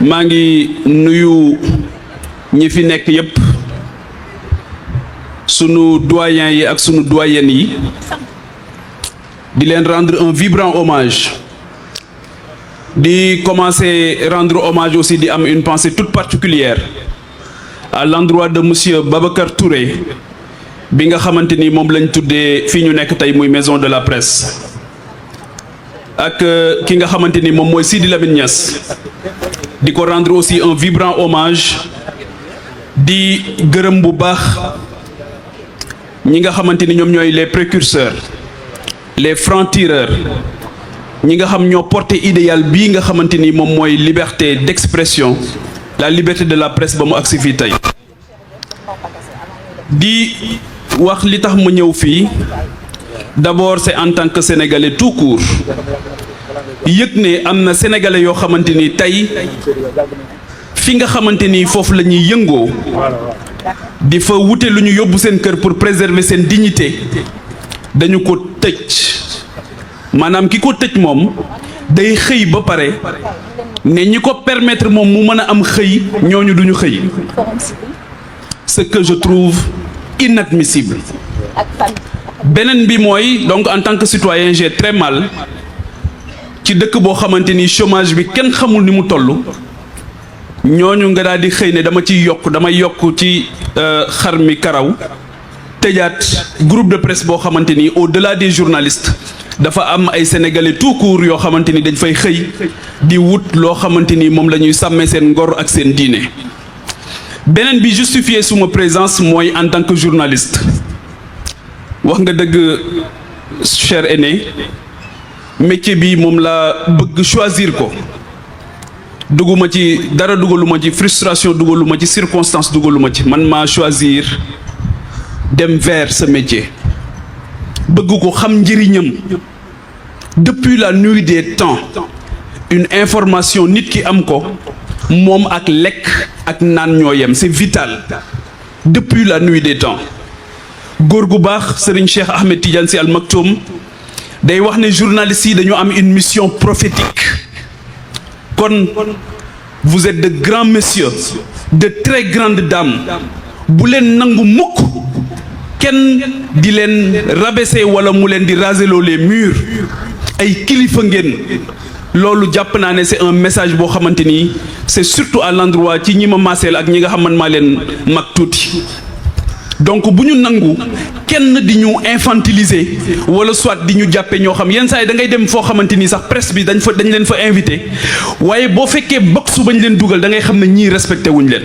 maa ngi nuyu ñi fi nekk yépp sunu doyen yi ak sunu doyennes yi di leen rendre un vibrant hommage di commencer rendre hommage aussi di am une pensée toute particulière à l'endroit de monsieur Babacar Touré bi nga xamante ni moom lañ tuddee fii ñu nekk tey muy maison de la presse ak ki nga xamante ni moom mooy Sidi Lamine Niass di ko rendre aussi un vibrant hommage di gërëm bu baax ñi nga xamante ni ñoom ñooy les précurseurs les francs-tireurs ñi nga xam ñoo porté idéal bii nga xamante ni moom mooy liberté d'expression la liberté de la presse ba mu agsi fii tey di wax li tax ma ñëw fii d'abord c'est en tant que sénégalais tout court yëg ne am na sénégalais yoo xamante ni tey fi nga xamante ni foofu la ñuy yëngoo di fa wute lu ñu yóbbu seen kër pour préserver seen dignité dañu ko tëj maanaam ki ko tëj moom day xëy ba pare ne ñi ko permettre moom mu mën a am xëy ñooñu duñu xëy ce que je trouve inadmissible beneen bi mooy donc en tant que citoyen j'ai très mal ci dëkk boo xamante ni chômage bi kenn xamul ni mu toll ñooñu nga daal di xëy ne dama ciy yokk damay yokk ci xar mi karaw tëjaat groupe de presse boo xamante ni au-delà des journalistes dafa am ay sénégalais tout court yoo xamante ni dañ fay xëy di wut loo xamante ni moom la ñuy sàmmee seen ngor ak seen diine beneen bi justifier suma présence mooy en tant que journaliste wax nga dëgg cher aîné métier bi moom laa bëgg choisir ko dugguma ci dara dugaluma ci frustration dugaluma ci circonstance dugaluma ci man maa choisir dem vers ce métier bëgg ko xam njëriñam depuis la nuit des temps une information nit ki am ko moom ak lekk ak naan ñoo yem c'est vital depuis la nuit des temps góor gu baax Serigne Cheikh Ahmed Tidiane Sy Al Maktoum day wax ne journalistes yi dañu am une mission prophétique kon vous êtes de grands messieurs de très grandes dames bu leen nangu mukk kenn di leen rabaisser wala mu leen di raser les murs ay kilifa ngeen loolu jàpp naa ne c'est un message boo xamante ni c'est surtout à l'endroit ci ñi ma maaseel ak ñi nga xam man maa leen mag tuuti donc bu ñu nangu kenn di ñu infantiliser wala soit di ñu jàppe ñoo xam yenn saa yi da ngay dem foo xamante ni sax presse bi dañ leen fa invité waaye boo fekkee box bañ leen dugal da ngay xam ne ñii respecté wuñ leen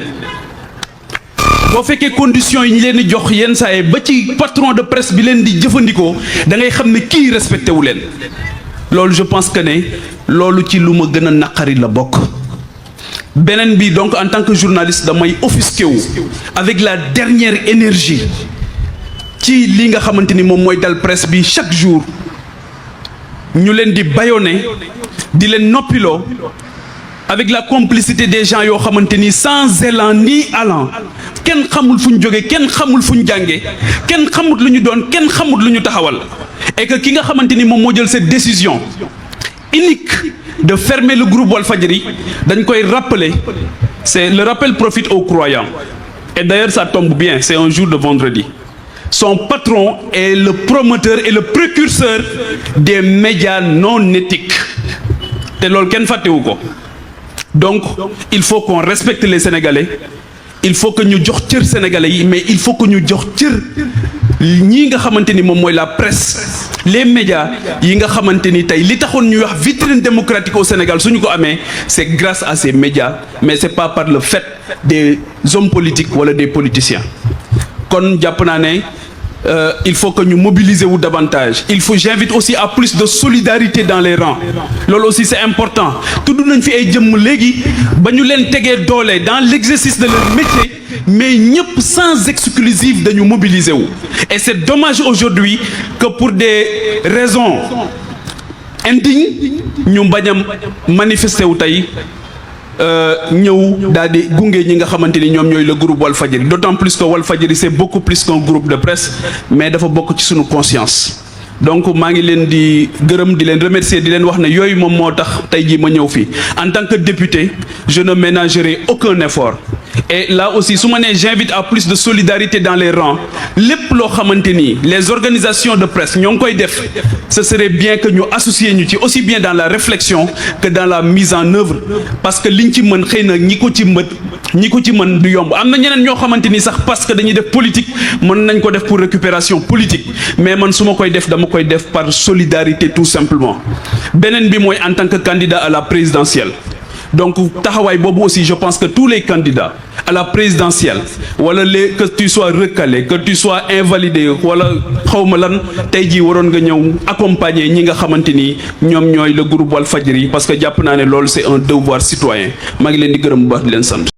boo fekkee conditions yi ñu leen di jox yenn saa yi ba ci patron de presse bi leen di jëfandikoo da ngay xam ne kii respecté wu leen loolu je pense que ne loolu ci lu ma gën a naqari la bokk beneen bi donc en tant que journaliste damay offusqué wu avec la dernière énergie ci li nga xamante ni moom mooy dal presse bi chaque jour ñu leen di bâillonner di leen noppiloo avec la complicité des gens yoo xamante ni sans élan ni allant kenn xamul fu ñu jógee kenn xamul fu ñu jàngee kenn xamut lu ñu doon kenn xamut lu ñu taxawal et que ki nga xamante ni moom moo jël cette décision unique de fermer le groupe Walfadjri dañ koy rappeler c'est le rappel profite aux croyants et d'ailleurs ça tombe bien c'est un jour de vendredi son patron est le promoteur et le précurseur des médias non éthiques te loolu kenn fàttewu ko donc il faut qu'on respecte les Sénégalais il faut que ñu jox cër Sénégalais yi mais il faut que ñu jox cër ñii nga xamante ni moom mooy la presse les médias yi nga xamante ni tey li taxoon ñuy wax vitrine démocratique au Sénégal suñu ko amee c'est grâce à ces médias mais c'est pas par le fait des hommes politiques wala des politiciens kon jàpp naa ne il faut que ñu mobiliser wu davantage j'invite aussi à plus de solidarité dans les rangs loolu aussi c'est important tudd nañ fi ay jëmm léegi ba ñu leen tegee doole dans l'exercice de leur métier mais ñëpp sans exclusive dañu mobiliser wu et c'est dommage aujourd'hui que pour des raisons indignes ñu bañ a manifester wu tey ñëw daal di gunge ñi nga xamante ni ñoom ñooy le groupe Walfadjri d'autant plus que Walfadjri c'est beaucoup plus qu'un groupe de presse mais dafa bokk ci suñu conscience donc maa ngi leen di gërëm di leen remercier di leen wax ne yooyu moom moo tax tey jii ma ñëw fii en tant que député je ne ménagerai aucun effort et là aussi su ma nee j'invite à plus de solidarité dans les rangs lépp loo xamante ni les organisations de presse ñoo ngi koy def ce serait bien que ñu associer ñu ci aussi bien dans la réflexion que dans la mise en œuvre parce que liñ ci mën xëy na ñi ko ci mën du yomb am na ñeneen ñoo xamante ni sax parce que dañuy def politique mën nañ ko def pour récupération politique mais man su ma koy def dama koy def par solidarité tout simplement beneen bi mooy en tant que candidat à la présidentielle donc taxawaay boobu aussi je pense que tous les candidats à la présidentielle wala que tu sois recalé que tu sois invalidé wala xawma lan tey jii waroon nga ñëw accompagner ñi nga xamante ni ñoom ñooy le groupe Walfadjri parce que jàpp naa ne loolu c'est un devoir citoyen maa ngi leen di gërëm bu baax di leen sant